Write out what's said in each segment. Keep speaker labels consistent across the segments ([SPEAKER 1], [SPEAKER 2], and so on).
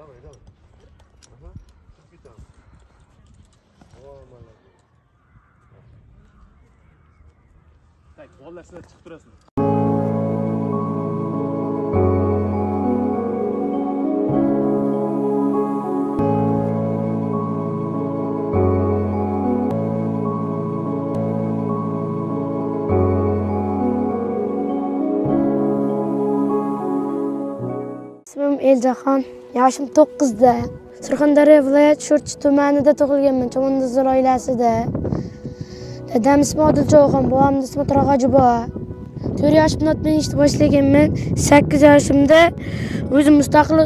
[SPEAKER 1] Давай, давай. Aha. Chiqib ketamiz. Voy, молодец.
[SPEAKER 2] Так, bolalar, sizlar chiqib turasizlar.
[SPEAKER 3] Ismim Eljaxon, yoshim 9da. Surxondaryo viloyati Sho'rchi tumanida tug'ilganman, chavandozlar oilasida. Dadam ismi Odil Cho'g'on, bobomning ismi Turog'oji bobo. 4 yoshimda ot minishni boshlaganman. 8 yoshimda o'zim mustaqil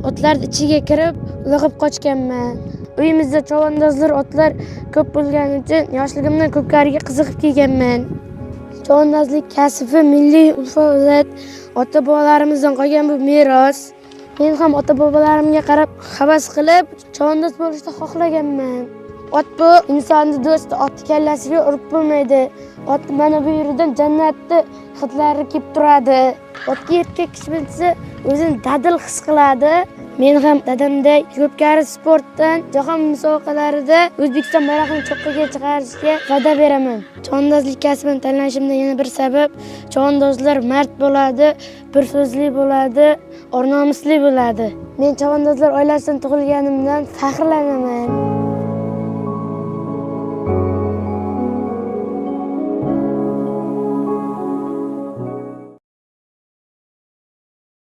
[SPEAKER 3] otlarning ichiga kirib, lig'ib qochganman. Uyimizda chavandozlar, otlar ko'p bo'lgani uchun yoshligimdan ko'pkariga qiziqib kelganman. Chavandozlik kasbi milliy urf-odat, ota-bobolarimizdan qolgan bu meros. Men ham ota-bobolarimga qarab havas qilib chavandoz bo'lishni xohlaganman. Ot bu insonni do'sti, otni kallasiga urib bo'lmaydi. Ot mana bu yeridan jannatni hidlari kelib turadi. Otga erkak kishi minsa o'zini dadil his qiladi. Men ham dadamday ko'pkari sportdan jahon musobaqalarida O'zbekiston bayrog'ini cho'qqiga chiqarishga va'da beraman. Chavandozlik kasbini tanlashimda yana bir sabab, chavandozlar mard bo'ladi, bir so'zli bo'ladi, or-nomusli bo'ladi. Men chavandozlar oilasidan tug'ilganimdan faxrlanaman.